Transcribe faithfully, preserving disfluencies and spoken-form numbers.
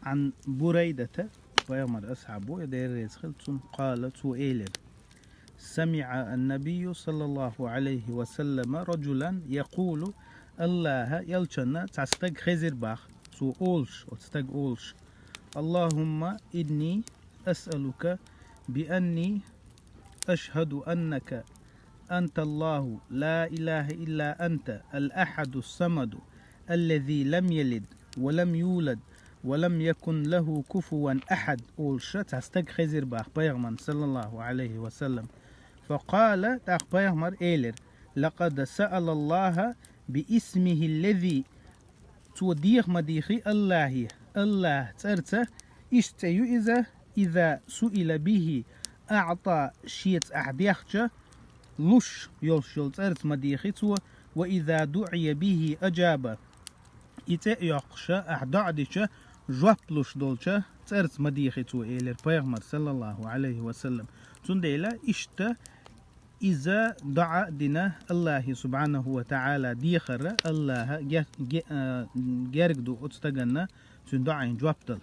عن بريدة, пайхамар асхьаб ву, Дела реза хилва цунна, قال, цо элира: سمع النبي صلى الله عليه وسلم رجلا يقول, Аллахьа элчанна цхьа стаг хезира боху, цо олуш, оцу стага олуш: اللهم إني أسألك بأني أشهد أنك أنت الله لا إله إلا أنت الأحد الصمد الذي لم يلد ولم يولد ولم يكن له كفوا أحد, олуш цхьа стаг хезира боху пайхамарна, саллаллаху Ӏалайхи ва саллам. فقال, тӀаккха пайхамар элира: لقد سأل الله باسمه الذي, цо деха ма дийхи Аллахье, Аллахь цӀарца, иштта цӀе ю иза, إذا سئل به أعطى, шеца ахь дехча, луш йолуш йолу цӀарца ма дийхи цо, وإذا دعي به أجاب, и цӀе а йоккхуша, ахь доӀа дича, жоп луш долча цӀарца ма дийхи цо, элира пайхамар, саллаллаху Ӏалайхи ва саллам. Цундела иштта иза доӀа а дина, Аллахье, субхьанаху ва таӀала, дехар Аллахьа ге-, ге-, а, герга ду оцу стаганна, цуьнан доӀайн жоп дала.